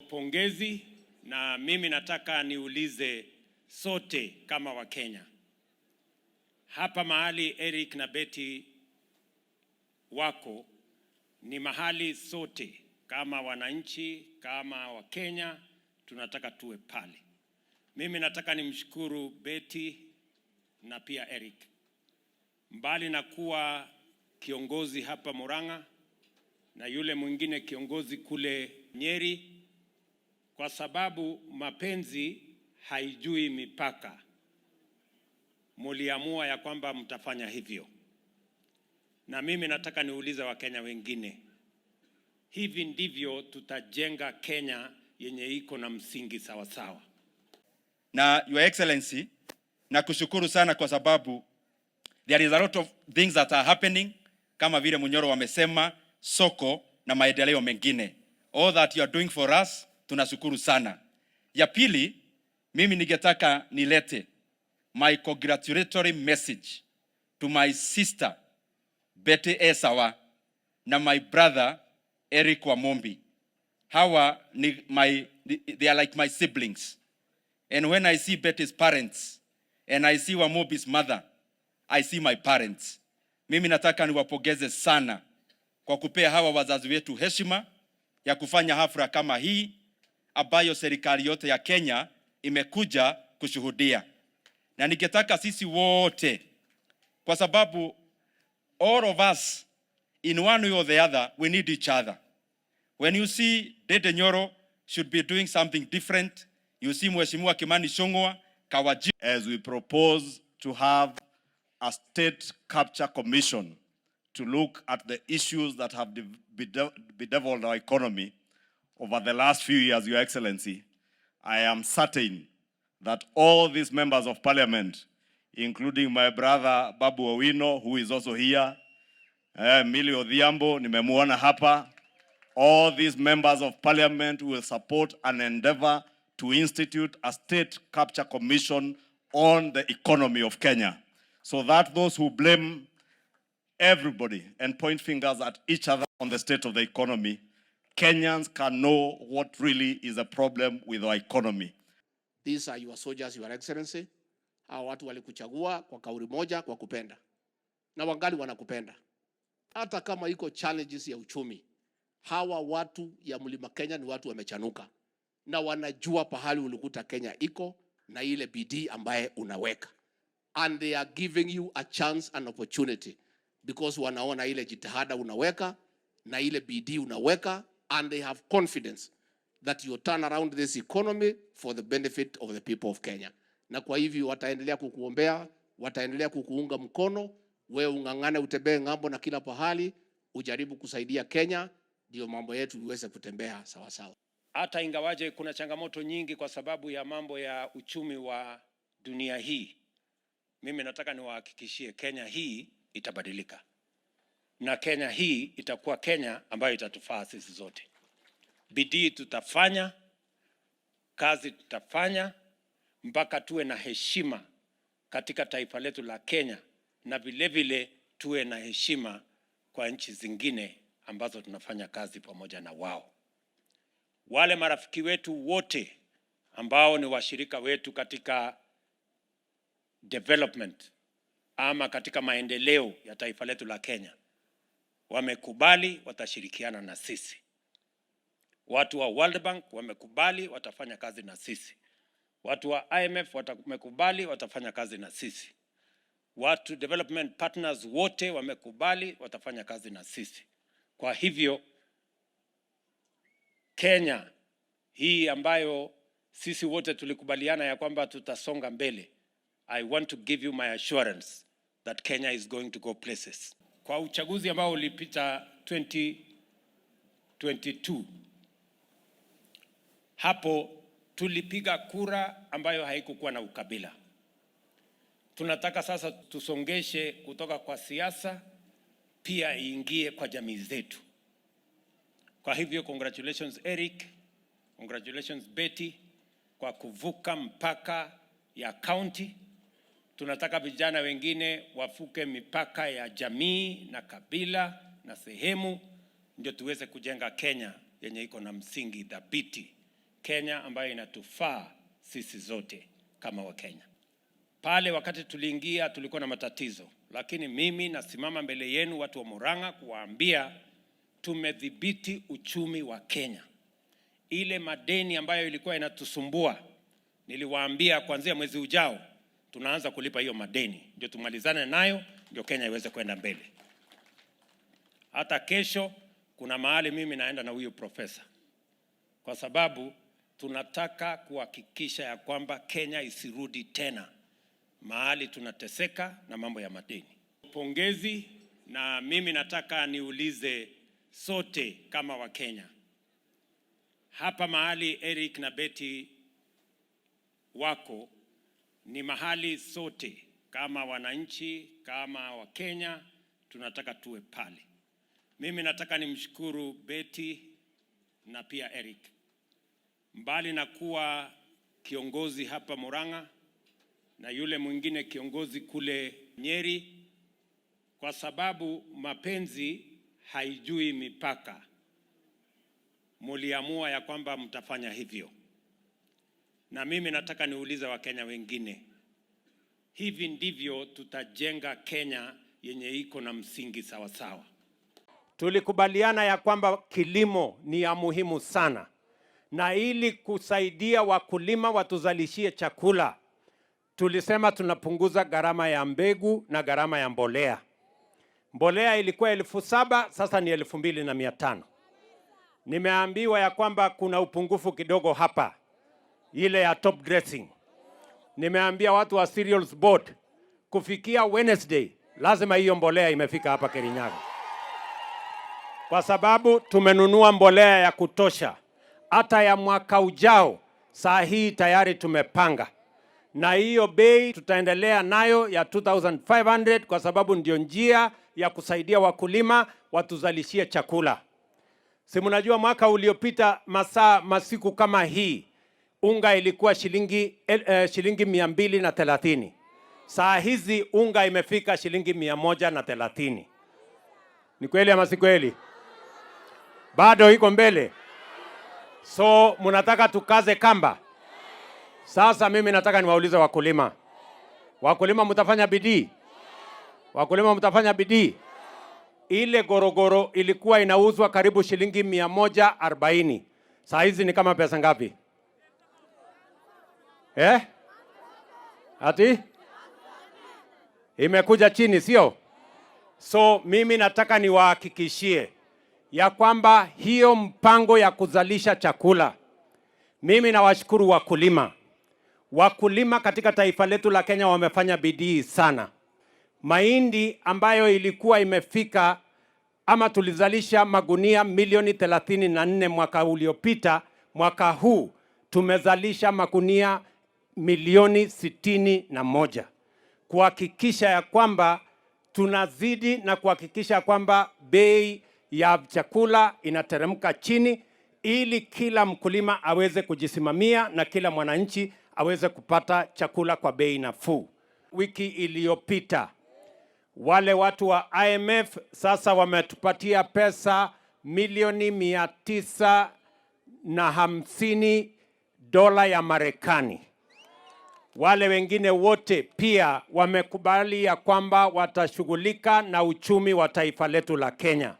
Pongezi, na mimi nataka niulize sote kama Wakenya hapa mahali Eric na Betty wako ni mahali sote kama wananchi, kama Wakenya tunataka tuwe pale. Mimi nataka nimshukuru Betty na pia Eric, mbali na kuwa kiongozi hapa Murang'a na yule mwingine kiongozi kule Nyeri, kwa sababu mapenzi haijui mipaka. Muliamua ya kwamba mtafanya hivyo, na mimi nataka niulize Wakenya wengine, hivi ndivyo tutajenga Kenya yenye iko na msingi sawa sawa. Na Your Excellency, nakushukuru sana kwa sababu there is a lot of things that are happening kama vile Munyoro wamesema, soko na maendeleo mengine. All that you are doing for us, tunashukuru sana. Ya pili, mimi ningetaka nilete my congratulatory message to my sister Betty Essawa na my brother Eric Wamumbi. Hawa ni my, they are like my siblings. And when I see Betty's parents and I see Wamumbi's mother, I see my parents. Mimi nataka niwapongeze sana kwa kupea hawa wazazi wetu heshima ya kufanya hafla kama hii ambayo serikali yote ya Kenya imekuja kushuhudia. Na ningetaka sisi wote, kwa sababu all of us in one way or the other, we need each other. When you see Ndindi Nyoro should be doing something different, you see Mheshimiwa Kimani Ichung'wah, Kawaji As we propose to have a state capture commission to look at the issues that have bedeviled our economy over the last few years, Your Excellency, I am certain that all these members of parliament, including my brother Babu Owino, who is also here, Millie Odhiambo, nimemuona hapa, all these members of parliament will support an endeavor to institute a state capture commission on the economy of Kenya, so that those who blame everybody and point fingers at each other on the state of the economy, Kenyans can know what really is a problem with our economy. These are your soldiers, Your Excellency. Hawa watu walikuchagua kwa kauli moja, kwa kupenda, na wangali wanakupenda hata kama iko challenges ya uchumi. Hawa watu ya Mlima Kenya ni watu wamechanuka na wanajua pahali ulikuta Kenya iko na ile bidii ambaye unaweka, and they are giving you a chance and opportunity because wanaona ile jitihada unaweka na ile bidii unaweka, and they have confidence that you turn around this economy for the benefit of the people of Kenya. Na kwa hivyo wataendelea kukuombea, wataendelea kukuunga mkono, wewe ung'ang'ane, utembee ng'ambo na kila pahali, ujaribu kusaidia Kenya, ndio mambo yetu iweze kutembea sawa sawa. Hata ingawaje kuna changamoto nyingi kwa sababu ya mambo ya uchumi wa dunia hii, mimi nataka niwahakikishie Kenya hii itabadilika, na Kenya hii itakuwa Kenya ambayo itatufaa sisi zote. Bidii tutafanya, kazi tutafanya mpaka tuwe na heshima katika taifa letu la Kenya, na vile vile tuwe na heshima kwa nchi zingine ambazo tunafanya kazi pamoja na wao. Wale marafiki wetu wote ambao ni washirika wetu katika development ama katika maendeleo ya taifa letu la Kenya wamekubali watashirikiana na sisi. Watu wa World Bank wamekubali watafanya kazi na sisi. Watu wa IMF wamekubali watafanya kazi na sisi. Watu development partners wote wamekubali watafanya kazi na sisi. Kwa hivyo Kenya hii ambayo sisi wote tulikubaliana ya kwamba tutasonga mbele, I want to give you my assurance that Kenya is going to go places. Kwa uchaguzi ambao ulipita 2022, hapo tulipiga kura ambayo haikukuwa na ukabila. Tunataka sasa tusongeshe kutoka kwa siasa pia iingie kwa jamii zetu. Kwa hivyo congratulations Eric, congratulations Betty kwa kuvuka mpaka ya county. Tunataka vijana wengine wavuke mipaka ya jamii na kabila na sehemu, ndio tuweze kujenga Kenya yenye iko na msingi thabiti. Kenya ambayo inatufaa sisi zote kama Wakenya. Pale wakati tuliingia tulikuwa na matatizo, lakini mimi nasimama mbele yenu watu wa Murang'a kuwaambia tumedhibiti uchumi wa Kenya. Ile madeni ambayo ilikuwa inatusumbua, niliwaambia kuanzia mwezi ujao tunaanza kulipa hiyo madeni, ndio tumalizane nayo, ndio Kenya iweze kwenda mbele. Hata kesho kuna mahali mimi naenda na huyu profesa, kwa sababu tunataka kuhakikisha ya kwamba Kenya isirudi tena mahali tunateseka na mambo ya madeni. Pongezi, na mimi nataka niulize sote kama Wakenya hapa mahali Eric na Betty wako ni mahali sote kama wananchi, kama Wakenya tunataka tuwe pale. Mimi nataka nimshukuru Betty na pia Eric, mbali na kuwa kiongozi hapa Murang'a na yule mwingine kiongozi kule Nyeri, kwa sababu mapenzi haijui mipaka. Muliamua ya kwamba mtafanya hivyo, na mimi nataka niulize Wakenya wengine, hivi ndivyo tutajenga Kenya yenye iko na msingi sawa sawa. Tulikubaliana ya kwamba kilimo ni ya muhimu sana, na ili kusaidia wakulima watuzalishie chakula, tulisema tunapunguza gharama ya mbegu na gharama ya mbolea. Mbolea ilikuwa 7,000, sasa ni 2,500. Nimeambiwa ya kwamba kuna upungufu kidogo hapa, ile ya top dressing. Nimeambia watu wa Cereals Board kufikia Wednesday lazima hiyo mbolea imefika hapa Kirinyaga, kwa sababu tumenunua mbolea ya kutosha, hata ya mwaka ujao. Saa hii tayari tumepanga, na hiyo bei tutaendelea nayo ya 2500 kwa sababu ndio njia ya kusaidia wakulima watuzalishie chakula. Si mnajua mwaka uliopita masaa masiku kama hii unga ilikuwa shilingi 230. Saa hizi unga imefika shilingi 130. Ni kweli ama si kweli? Bado iko mbele. So mnataka tukaze kamba? Sasa mimi nataka niwaulize wakulima. Wakulima mtafanya bidii? Wakulima mtafanya bidii? Ile gorogoro ilikuwa inauzwa karibu shilingi 140. Saa hizi ni kama pesa ngapi? Eh? Ati? Imekuja chini, sio? So mimi nataka niwahakikishie ya kwamba hiyo mpango ya kuzalisha chakula, mimi nawashukuru wakulima. Wakulima katika taifa letu la Kenya wamefanya bidii sana. Mahindi ambayo ilikuwa imefika ama tulizalisha magunia milioni 34 mwaka uliopita, mwaka huu tumezalisha magunia milioni 61, kuhakikisha ya kwamba tunazidi na kuhakikisha kwamba bei ya chakula inateremka chini, ili kila mkulima aweze kujisimamia na kila mwananchi aweze kupata chakula kwa bei nafuu. Wiki iliyopita wale watu wa IMF sasa wametupatia pesa milioni 950 dola ya Marekani. Wale wengine wote pia wamekubali ya kwamba watashughulika na uchumi wa taifa letu la Kenya.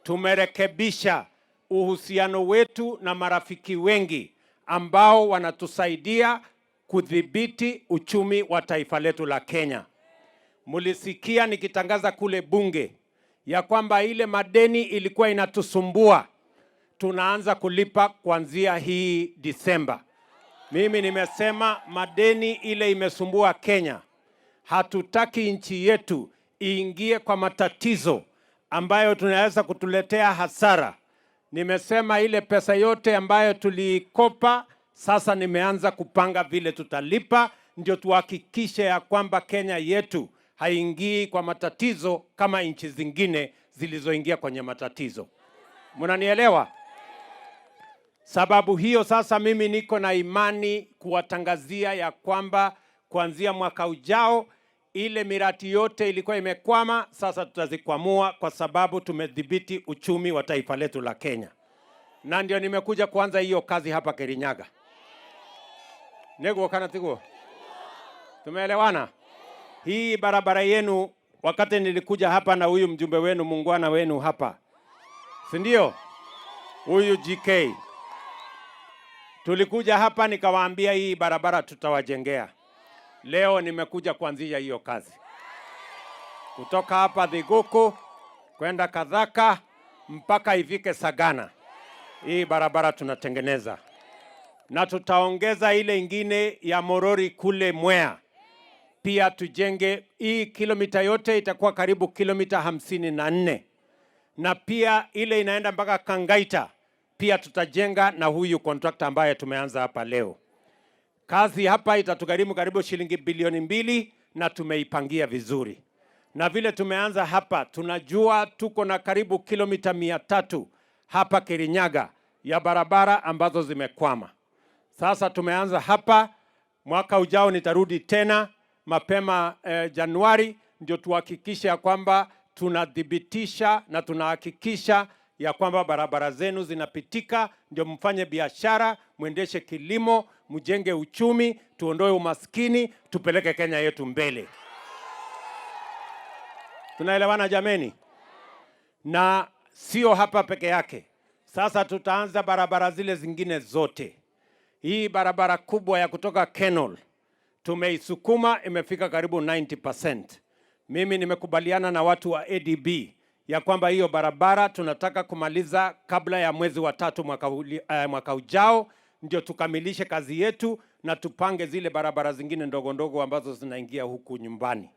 Tumerekebisha uhusiano wetu na marafiki wengi ambao wanatusaidia kudhibiti uchumi wa taifa letu la Kenya. Mulisikia nikitangaza kule bunge ya kwamba ile madeni ilikuwa inatusumbua, tunaanza kulipa kuanzia hii Disemba. Mimi nimesema madeni ile imesumbua Kenya. Hatutaki nchi yetu iingie kwa matatizo ambayo tunaweza kutuletea hasara. Nimesema ile pesa yote ambayo tuliikopa, sasa nimeanza kupanga vile tutalipa, ndio tuhakikishe ya kwamba Kenya yetu haingii kwa matatizo kama nchi zingine zilizoingia kwenye matatizo. Mnanielewa? Sababu hiyo sasa mimi niko na imani kuwatangazia ya kwamba kuanzia mwaka ujao ile miradi yote ilikuwa imekwama, sasa tutazikwamua kwa sababu tumedhibiti uchumi wa taifa letu la Kenya. Na ndio nimekuja kuanza hiyo kazi hapa Kirinyaga. Nĩguo kana tiguo? Tumeelewana? Hii barabara yenu, wakati nilikuja hapa na huyu mjumbe wenu, muungwana wenu hapa, si ndio? Huyu GK, tulikuja hapa nikawaambia hii barabara tutawajengea. Leo nimekuja kuanzisha hiyo kazi kutoka hapa Thiguku kwenda Kathaka mpaka ifike Sagana. Hii barabara tunatengeneza na tutaongeza ile ingine ya Morori kule Mwea pia tujenge hii kilomita yote itakuwa karibu kilomita 54, na pia ile inaenda mpaka Kangaita pia tutajenga na huyu contractor ambaye tumeanza hapa leo. Kazi hapa itatugharimu karibu shilingi bilioni 2 na tumeipangia vizuri. Na vile tumeanza hapa, tunajua tuko na karibu kilomita 300 hapa Kirinyaga ya barabara ambazo zimekwama. Sasa tumeanza hapa, mwaka ujao nitarudi tena mapema Januari, ndio tuhakikishe ya kwamba tunathibitisha na tunahakikisha ya kwamba barabara zenu zinapitika, ndio mfanye biashara, mwendeshe kilimo, mjenge uchumi, tuondoe umaskini, tupeleke Kenya yetu mbele. Tunaelewana jameni? Na sio hapa peke yake. Sasa tutaanza barabara zile zingine zote. Hii barabara kubwa ya kutoka Kenol tumeisukuma, imefika karibu 90%. Mimi nimekubaliana na watu wa ADB ya kwamba hiyo barabara tunataka kumaliza kabla ya mwezi wa tatu mwaka ujao, ndio tukamilishe kazi yetu na tupange zile barabara zingine ndogo ndogo ambazo zinaingia huku nyumbani.